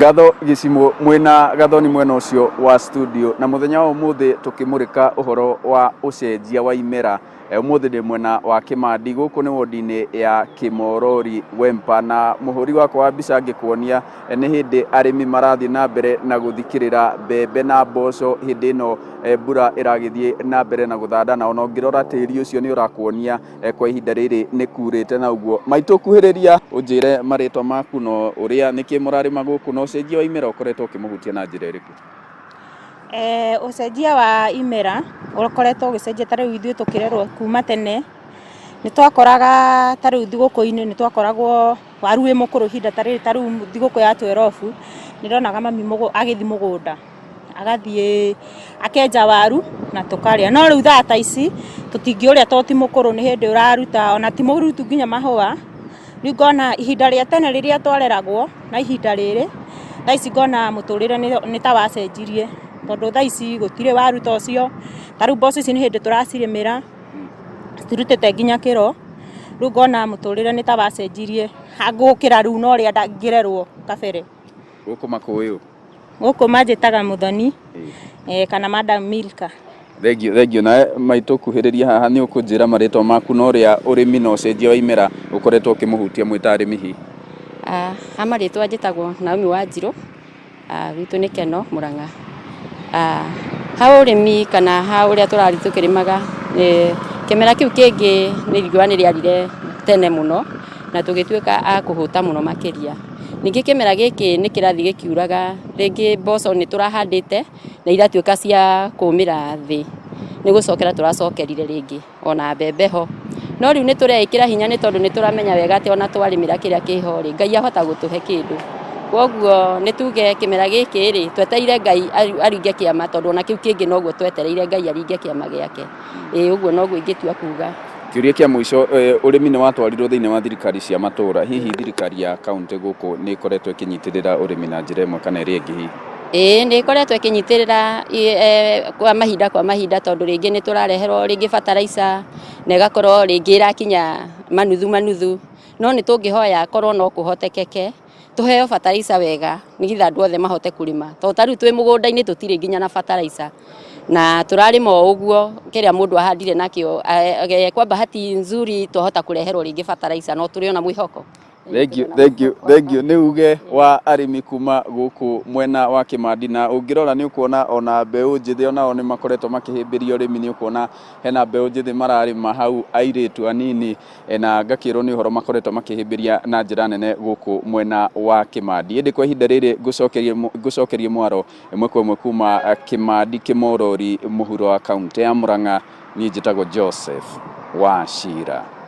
Ngatho gĩcimũ mwĩna Gathoni mwena ũcio wa studio na mũthenya wa ũmũthĩ tũkĩmũrĩka ũhoro wa ũcenjia wa imera. Ũmũthĩ ndĩ mwena wa Kĩmandi gũkũ nĩ wodi-inĩ ya Kĩmorori Wempa na mũhũri wakwa wa mbica ngĩkuonia nĩ hĩndĩ arĩmi marathiĩ na mbere na gũthikĩrĩra mbembe na mboco hĩndĩ ĩno mbura ĩragĩthiĩ na mbere na gũthanda na ona ũngĩrora tĩri ũcio nĩ ũrakuonia kwa ihinda rĩrĩ nĩ kurĩte na ũguo. Maitũ kuhĩrĩria ũnjĩre marĩtwa maku na ũrĩa nĩkĩ mũrarĩma gũkũ na ũcenjia wa imera ũkoretwo ũkĩmũhutia na njĩra ĩrĩkũ? Ũcenjia wa imera ũkoretwo ũgĩcenjia ta rĩu ithuĩ tũkĩrerwo kuma tene, nĩ twakoraga ta rĩu thigũkũ-inĩ nĩ twakoragwo waru wĩ mũkũrũ ihinda ta rĩrĩ ta rĩu thigũkũ ya twerobu, nĩ ndonaga mami agĩthiĩ mũgũnda. Agathiĩ akenja waru na tũkarĩa. No rĩu thaa ta ici tũtingĩũrĩa tondũ ti mũkũrũ nĩ hĩndĩ ũraruta ona ti mũrutu nginya mahũa. Rĩu ngona ihinda rĩa tene rĩrĩa twareragwo na ihinda rĩrĩ, thaa ici ngona mũtũrĩre nĩ ta wacenjirie tondũ thaa ici gũtirĩ waru ta ũcio. Ta rĩu mboco ici nĩ hĩndĩ tũracirĩmĩra, citirutĩte nginya kĩro. Rĩu ngona mũtũrĩre nĩ ta wacenjirie gũkĩra rĩu na ũrĩa ngĩrerwo kabere. Gũkũ makũyũ? Gũkũ manjĩtaga Mũthoni kana Madam Milka. Thengiũ, thengiũ. Nawe maitũ kuhĩrĩria haha nĩ ũkũnjĩra marĩtwa maku na ũrĩa ũrĩmi na ũcenjia wa imera ũkoretwo ũkĩmũhutia mwĩ ta arĩmi hihi. Ha marĩtwa njĩtagwo Naomi Wanjirũ, gwitũ nĩ Keno, Mũrang'a. Ha ũrĩmi kana ha ũrĩa tũrathiĩ tũkĩrĩmaga, kĩmera kĩu kĩngĩ nĩ riũa nĩ rĩarire tene mũno na tũgĩtuĩka a kũhũta mũno makĩria. Ningĩ kĩmera gĩkĩ nĩ kĩrathiĩ gĩkiuraga, rĩngĩ mboco nĩ tũrahandĩte na iratuĩka cia kũmĩra thĩ, nĩ gũcokera tũracokerire rĩngĩ ona mbembe ho. No rĩu nĩ tũreĩkĩra hinya nĩ tondũ nĩ tũramenya wega atĩ ona twarĩmĩra kĩrĩa kĩho rĩ, Ngai ahota gũtũhe kĩndũ. Koguo nĩ tuge kĩmera gĩkĩ rĩ, twetereire Ngai aringe kĩama tondũ ona kĩu kĩngĩ noguo twetereire Ngai aringe kĩama gĩake. Ĩĩ ũguo noguo ingĩtua kuga. Kĩũria kĩa mũico, ũrĩmi nĩ watwarirwo thĩinĩ wa thirikari cia matũra, hihi thirikari ya kauntĩ gũkũ nĩ ĩkoretwo ĩkĩnyitĩrĩra ũrĩmi na njĩra ĩmwe kana ĩrĩa ĩngĩ hihi? Ĩĩ nĩ ĩkoretwo ĩkĩnyitĩrĩra kwa mahinda kwa mahinda tondũ rĩngĩ nĩ tũrareherwo rĩngĩ bataraica na ĩgakorwo rĩngĩ ĩrakinya manuthu manuthu, no nĩ tũngĩhoya korwo no kũhotekeke Tũheo bataraica wega nĩgetha andũ othe mahote kũrĩma tondũ ta rĩu twĩ mũgũnda-inĩ tũtirĩ nginya na bataraica na tũrarĩma o ũguo kĩrĩa mũndũ ahandire nakĩo kwa bahati nzuri twahota kũreherwo rĩngĩ bataraica no tũrĩ ona mwĩhoko. Thengiũ, thengiũ, thengiũ. Nĩ uge wa arĩmi kuma gũkũ mwena wa Kĩmandi na ũngĩrora nĩ ũkuona ona mbeũ njĩthĩ onao nĩ makoretwo makĩhĩmbĩria ũrĩmi nĩ ũkuona hena mbeũ njĩthĩ mararĩma hau airĩtu anini na ngakĩrwo nĩ ũhoro makoretwo makĩhĩmbĩria na njĩra nene gũkũ mwena wa Kĩmandi. Ĩndĩ kwa ihinda rĩrĩ ngũcokerie mwaro ĩmwe kwa ĩmwe kuma Kĩmandi Kĩmorori mũhuro wa kaũntĩ ya Mũrang'a, niĩ njĩtagwo Joseph Wachira.